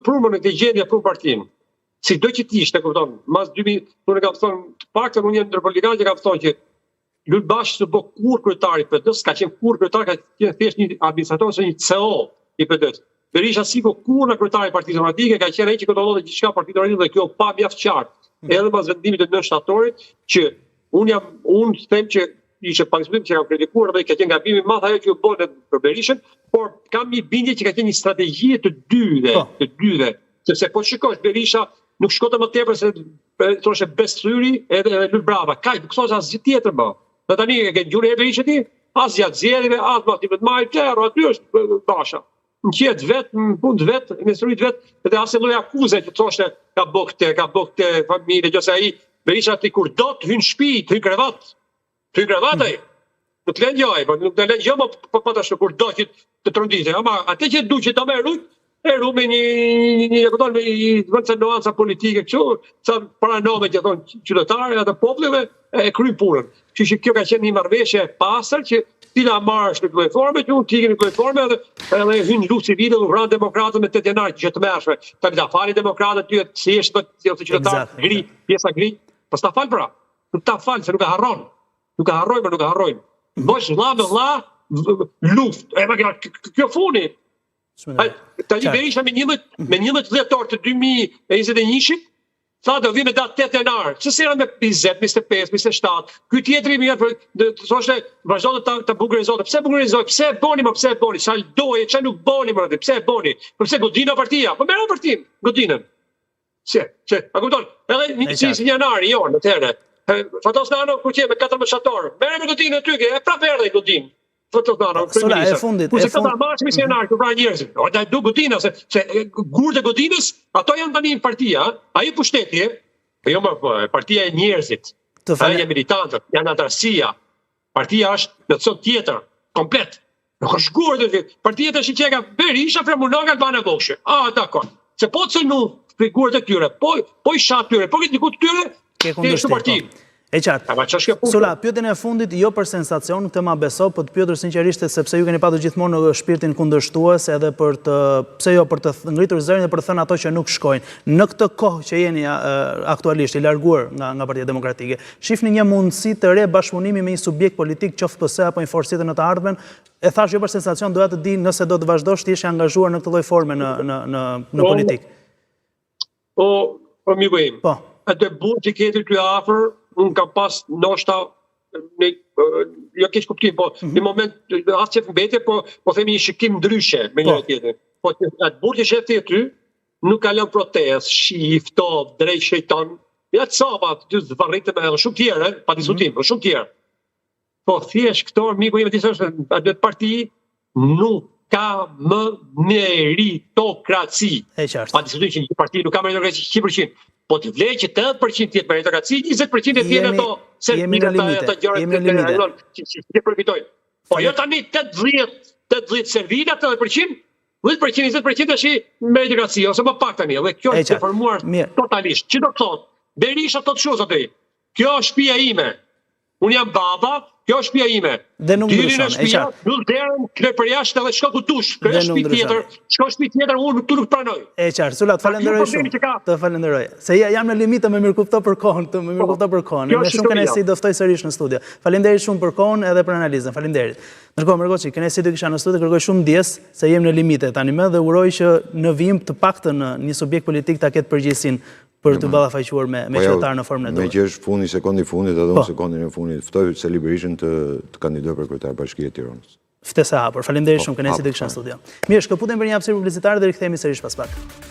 prumë në këtë gjendje prumë partinë. Sido që të ishte, kupton, mas 2000, unë kam thonë, të paktën unë jam ndër politikanët që kam thonë që Lul Basha s'u bë kurrë kryetari i PD-së, s'ka qenë kurrë kryetar, ka qenë thjesht një administrator ose një CEO i PD-së. Berisha s'i bë kurrë kryetari i Partisë Demokratike, ka qenë ai që kontrollonte gjithçka Partinë Demokratike dhe kjo u pa mjaft qartë. Hmm. Edhe pas vendimit të 9 shtatorit që unë jam unë them që ishte pa diskutim që kam kritikuar dhe ka qenë gabim i madh ajo që u bë për Berishën, por kam një bindje që ka qenë një strategji e të dyve, po. të dyve, sepse po shikosh Berisha nuk shkonte më tepër se thoshe Bes Thyri edhe edhe Lul Brava. Kaq nuk thoshte asgjë tjetër më. Dhe tani e ke dëgjuar Berishën ti? As gjatë zgjedhjeve, as pas të majit, tjerë, aty është Basha. Në qejf të vet, në punë të vet, në histori të vet, dhe asnjë lloj akuze që thoshte ka bë këtë, ka bë këtë familje, gjose ai Berisha ti kur do të hyn në shtëpi, të hyn krevat. Të hyn krevat ai. Nuk të lën gjë ai, po nuk të lën gjë më po po tash kur do që të tronditë. Ama atë që du që do me rujt, e ru me një një një kupton me një vend ca nuanca politike kështu, ca paranome që thon qytetarët atë populli dhe e kryen punën. Kështu që kjo ka qenë një marrëveshje e pastër që ti ta marrësh në këtë formë që unë të ikën në këtë formë edhe edhe hyn në luftë civile dhe vran demokratët me 8 janar që të tmerrshme. Tani ta falin demokratët ty si është si ose qytetar gri, pjesa gri, po s'ta fal pra. Nuk ta fal se nuk e harron. Nuk e harrojmë, nuk e harrojmë. Bësh vlla me vlla luftë. E ma kjo kjo funi. Tani Berisha me 11 me 11 dhjetor të 2021-shit tha do vi me datë 8 janar. Ç'se si me 20, 25, 27. Ky tjetri më jep të thoshte vazhdon ta ta bukurizonte. Pse bukurizoi? Pse e boni më pse e boni? Sa doje, ç'a nuk boni më aty? Pse e boni? Po pse godina partia? Po merr partinë, godinën. Si, si, a kupton? Edhe një si si janari, jo, në atëherë. Fatos Nano kur qe me 14 shtator, merre me godinën aty, e prapë erdhi godinë. Fatos Nano, po, Sola, e fundit, e fundit. Kurse këta janar, kur pra njerëzit. O ta du godina se se gurët e godinës, ato janë tani në partia, ai pushteti, po jo më po, partia e njerëzit. Të falë militantët, janë anëtarësia. Partia është në copë tjetër, komplet. Nuk është gurë të gjithë. Partia të që ka Berisha, Flamur Noka, Albana Vokshi. Ah, dakor. Se po të cenu figurët e tyre, po, po i sha tyre, po këtë diku të tyre, ke kundërshti. Parti. Po. E qartë. Sula, pyetjen e fundit, jo për sensacion, këtë ma beso, po të pyetur sinqerisht sepse ju keni patur gjithmonë në shpirtin kundërshtues edhe për të, pse jo për të ngritur zërin dhe për të thënë ato që nuk shkojnë. Në këtë kohë që jeni aktualisht i larguar nga nga Partia Demokratike, Shihni një mundësi të re bashkëpunimi me një subjekt politik, qoftë PS apo një forcë tjetër në të ardhmen? E thashë jo për sensacion, doja të di nëse do të vazhdosh të jesh i angazhuar në këtë lloj forme në në në në po, politikë. Po, po miku im. Po. Atë burrë që ke ty afër, unë kam pas ndoshta në jo keq kuptim, po mm -hmm. në moment as që mbetje, po po themi një shikim ndryshe me po. njëri tjetrin. Po atë burrë që sheh ti aty, nuk ka lënë protestë, shi, ftohtë, dreq shejtan, ja të sapa, të zvarritëm edhe shumë tjerë, pa diskutim, mm -hmm. shumë tjerë. Po thjesht këto miku im ti thosh, atë parti nuk ka më meritokraci. E qartë. Pa diskutim që një parti nuk ka meritokraci 100%. Po të vlejë që 80% të jetë meritokraci, 20% të jenë ato se jemi në limite. Ato gjëra jemi në limite. Që që që përfitojnë. Po jo tani 80 80 servila 80% 10% 20% është meritokraci ose më pak tani, dhe kjo është deformuar totalisht. Që do të thotë? Berisha thotë kështu zotëri. Kjo është shtëpia ime. Unë jam baba, kjo është shtëpia ime. Dhe nuk ndryshon, e qartë. Mbyll derën, kle për jashtë edhe shko ku dush. Kjo është shtëpi tjetër, shko shtëpi tjetër, unë këtu nuk pranoj. E qartë, Sula, të falenderoj shumë. Të falenderoj. Se ja, jam në limite, më mirëkupto për kohën, të më mirëkupto për kohën. Me shumë kënaqësi do ftoj sërish në studio. Faleminderit shumë për kohën edhe për analizën. Faleminderit. Ndërkohë, Mergoçi, kënaqësi të kisha në studio, kërkoj shumë ndjesë se jemi në limite tani më dhe uroj që në vijim të paktën një subjekt politik ta ketë përgjegjësinë për të ballafaquar me me po qytetarë në formën e duhur. Meqë është fundi sekondi i fundit edhe unë po. sekondin e fundit ftoj Sali Berishën të të kandidojë për kryetar bashkie të Tiranës. Ftesë e hapur. Faleminderit po, shumë, kënaqësi të kisha në studio. Mirë, shkëputemi për një hapësirë publicitare dhe rikthehemi sërish pas pak.